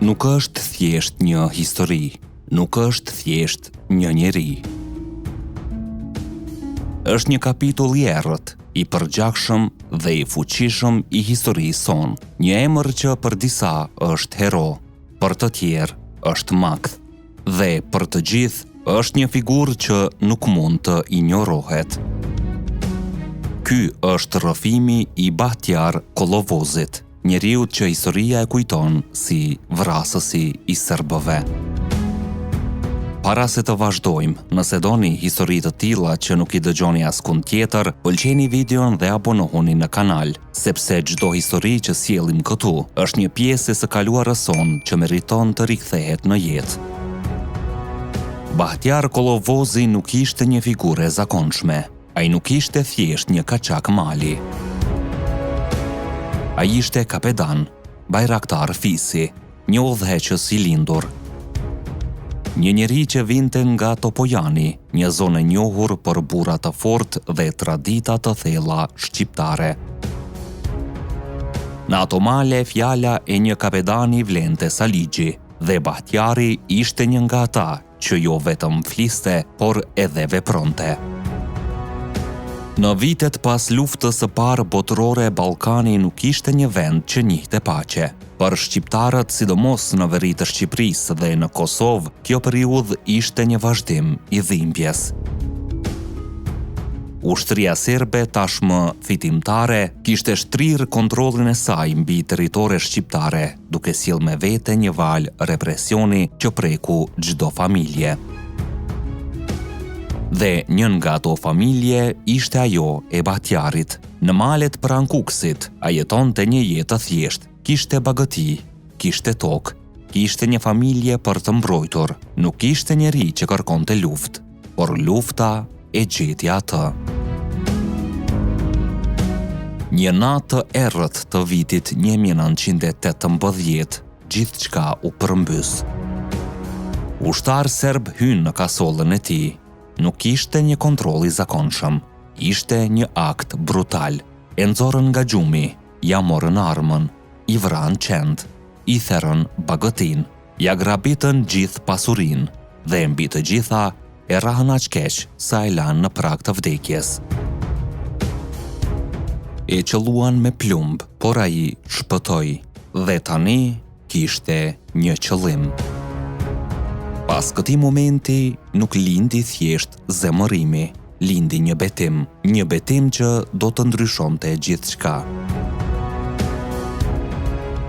Nuk është thjesht një histori, nuk është thjesht një njeri. Është një kapitull i errët, i përgjakshëm dhe i fuqishëm i historisë sonë. Një emër që për disa është hero, për të tjerë është makth dhe për të gjithë është një figurë që nuk mund të injorohet. Ky është rrëfimi i Bahtjar Kollovozit. Njeriut që historia e kujton si vrasësi i serbëve. Para se të vazhdojmë, nëse doni histori të tilla që nuk i dëgjoni askund tjetër, pëlqeni videon dhe abonohuni në kanal, sepse çdo histori që sjellim këtu është një pjesë e së kaluarës sonë që meriton të rikthehet në jetë. Bahtjar Kollovozi nuk ishte një figurë e zakonshme. Ai nuk ishte thjesht një kaçak mali. Ai ishte kapedan, bajraktar fisi, një udhëheqës i lindur. Një njeri që vinte nga Topojani, një zonë e njohur për burra të fortë dhe tradita të thella shqiptare. Në ato male, fjala e një kapedani vlente sa ligji, dhe Bahtjari ishte një nga ata që jo vetëm fliste, por edhe vepronte. Në vitet pas Luftës së Parë Botërore, Ballkani nuk ishte një vend që njihte paqe. Për shqiptarët, sidomos në veri të Shqipërisë dhe në Kosovë, kjo periudhë ishte një vazhdim i dhimbjes. Ushtria serbe, tashmë fitimtare, kishte shtrirë kontrollin e saj mbi territore shqiptare, duke sjellë me vete një valë represioni që preku çdo familje. Dhe një nga ato familje ishte ajo e Bahtjarit. Në malet pranë Kukësit, ai jetonte një jetë të thjeshtë, kishte bagëti, kishte tokë, kishte një familje për të mbrojtur, nuk ishte njeri që kërkonte luftë. Por lufta e gjeti atë. Një natë të errët të vitit 1918, gjithçka u përmbys. Ushtarë serbë hynë në kasollën e tij. Nuk ishte një kontroll i zakonshëm, ishte një akt brutal. E nxorën nga gjumi, ia morën armën, i vranë qentë, i therën bagëtinë. Ia grabitën gjithë pasurinë dhe mbi të gjitha e rrahën aq keq sa e lanë në prag të vdekjes. E qëlluan me plumb, por ai shpëtoi dhe tani kishte një qëllim. Pas këtij momenti nuk lindi thjesht zemërimi, lindi një betim, një betim që do të ndryshonte gjithçka.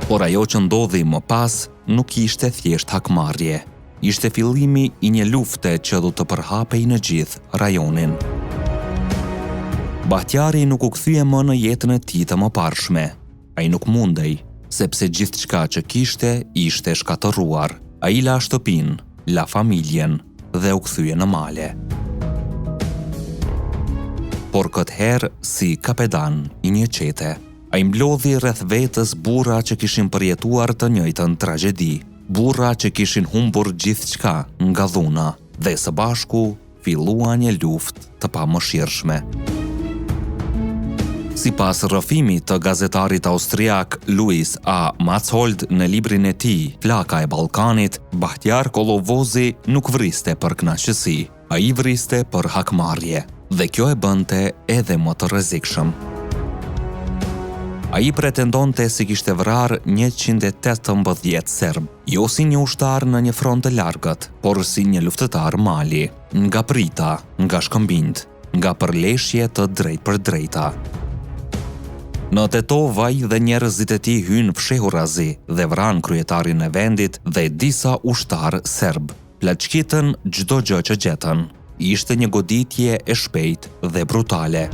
Por ajo që ndodhi më pas nuk ishte thjesht hakmarrje. Ishte fillimi i një lufte që do të përhapej në gjithë rajonin. Bahtjari nuk u kthye më në jetën e tij të mëparshme. Ai nuk mundej, sepse gjithçka që kishte ishte shkatërruar. Ai la shtëpinë, la familjen dhe u kthye në male. Por këtë herë si kapedan i një çete. Ai mblodhi rreth vetes burra që kishin përjetuar të njëjtën tragjedi, burra që kishin humbur gjithçka nga dhuna dhe së bashku filluan një luftë të pamëshirshme. Sipas rrëfimit të gazetarit austriak Louis A. Matzhold në librin e tij Flaka e Ballkanit, Bahtjar Kollovozi nuk vriste për kënaqësi, ai vriste për hakmarrje, dhe kjo e bënte edhe më të rrezikshëm. Ai pretendonte se kishte vrarë 118 serbë, jo si një ushtar në një front të largët, por si një luftëtar mali, nga prita, nga shkëmbinjtë, nga përleshje të drejtpërdrejta. Në Tetovë ai dhe njerëzit e tij hynë fshehurazi dhe vranë kryetarin e vendit dhe disa ushtarë serbë. Plaçkitën çdo gjë që gjetën. Ishte një goditje e shpejtë dhe brutale.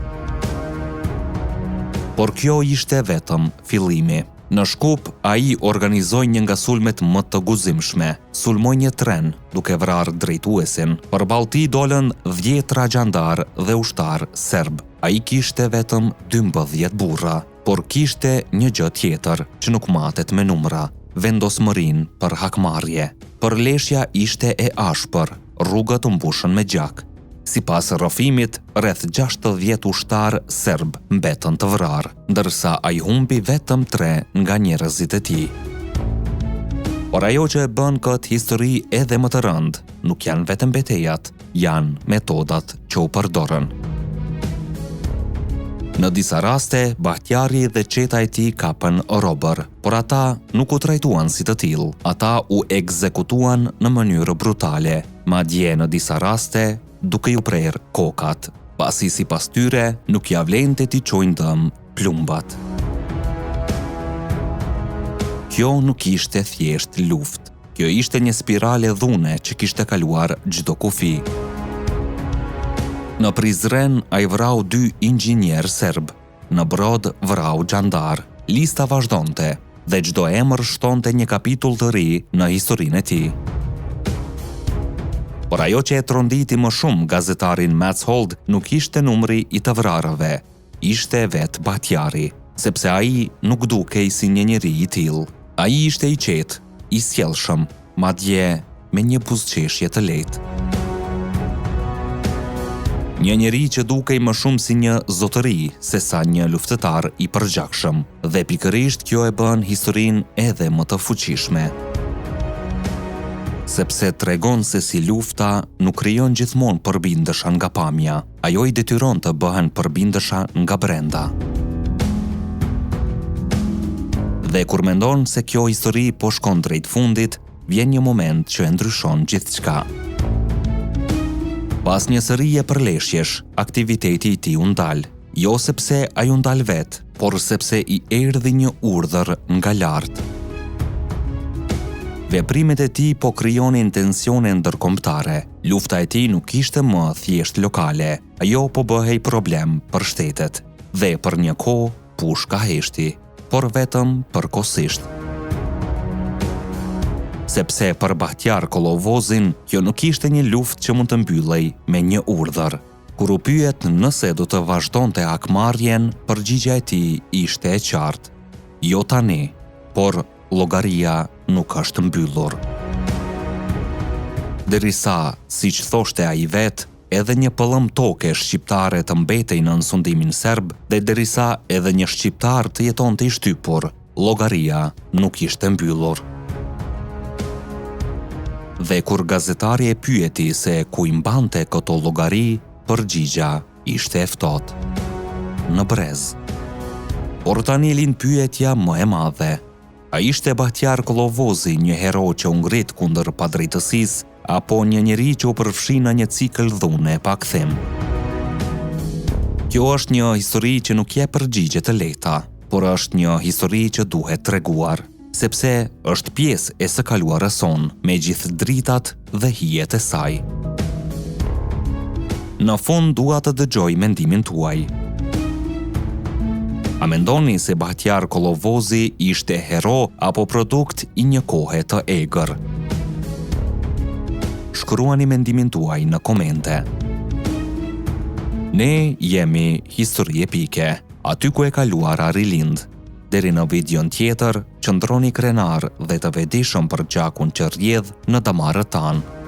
Por kjo ishte vetëm fillimi. Në Shkup, ai organizoi një nga sulmet më të guximshme. Sulmoi një tren, duke vrarë drejtuesin. Përballë tij dolën dhjetra xhandarë dhe ushtarë serbë. Ai kishte vetëm 12 burra, por kishte një gjë tjetër që nuk matet me numra, vendosmërinë për hakmarrje. Përleshja ishte e ashpër, rrugët u mbushën me gjak. Sipas rrëfimit, rreth 60 ushtarë serbë mbetën të vrarë, ndërsa ai humbi vetëm tre nga njerëzit e tij. Por ajo që e bën këtë histori edhe më të rëndë, nuk janë vetëm betejat, janë metodat që u përdorën. Në disa raste, Bahtjari dhe çeta e tij kapën robër, por ata nuk u trajtuan si të tillë. Ata u ekzekutuan në mënyrë brutale, madje në disa raste duke iu prerë kokat, pasi sipas tyre nuk ia vlente t'i çojnë dëm plumbat. Kjo nuk ishte thjesht luftë. Kjo ishte një spirale dhune që kishte kaluar çdo kufi. Në Prizren ai vrau dy inxhinierë serbë, në Brod vrau xhandarë. Lista vazhdonte dhe çdo emër shtonte një kapitull të ri në historinë e tij. Por ajo që e tronditi më shumë gazetarin Mansholt nuk ishte numri i të vrarëve, Ishte vetë Bahtjari, sepse ai nuk dukej si një njeri i tillë. Ai ishte i qetë, i sjellshëm, madje me një buzëqeshje të lehtë. Një njeri që dukej më shumë si një zotëri sesa një luftëtar i përgjakshëm. Dhe pikërisht kjo e bën historinë edhe më të fuqishme. Sepse tregon se si lufta nuk krijon gjithmonë përbindësha nga pamja. Ajo i detyron të bëhen përbindësha nga brenda. Dhe kur mendon se kjo histori po shkon drejt fundit, vjen një moment që e ndryshon gjithçka. Pas një sërie përleshjesh, aktiviteti i tij u ndal. Jo sepse ai u ndal vetë, por sepse i erdhi një urdhër nga lart. Veprimet e tij po krijonin tensione ndërkombëtare. Lufta e tij nuk ishte më thjesht lokale, ajo po bëhej problem për shtetet. Dhe për një kohë, pushka heshti, por vetëm përkohësisht. Sepse për Bahtjar Kollovozin, kjo nuk ishte një luftë që mund të mbyllej me një urdhër. Kur u pyet nëse do të vazhdonte hakmarrjen, përgjigja e tij ishte e qartë. Jo tani, por llogaria nuk është mbyllur. Derisa, siç thoshte ai vetë, edhe një pëllëmbë toke shqiptare të mbetej nën sundimin serb dhe derisa edhe një shqiptar të jetonte i shtypur, llogaria nuk ishte mbyllur. Dhe kur gazetari e pyeti se ku i mbante këto llogari, përgjigja ishte e ftohtë. Në brez. Por tani lind pyetja më e madhe. A ishte Bahtjar Kollovozi një hero që u ngrit kundër padrejtësisë, apo një njeri që u përfshi në një cikël dhune pa kthim? Kjo është një histori që nuk jep përgjigje të lehta, por është një histori që duhet treguar. Sepse është pjesë e së kaluarës sonë, me gjithë dritat dhe hijet e saj. Në fund dua të dëgjoj mendimin tuaj. A mendoni se Bahtjar Kollovozi ishte hero apo produkt i një kohe të egër? Shkruani mendimin tuaj në komente. Ne jemi Histori Epike, aty ku e kaluara rilind. Deri në videon tjetër, qëndroni krenarë dhe të vetëdijshëm për gjakun që rrjedh në damarët tanë.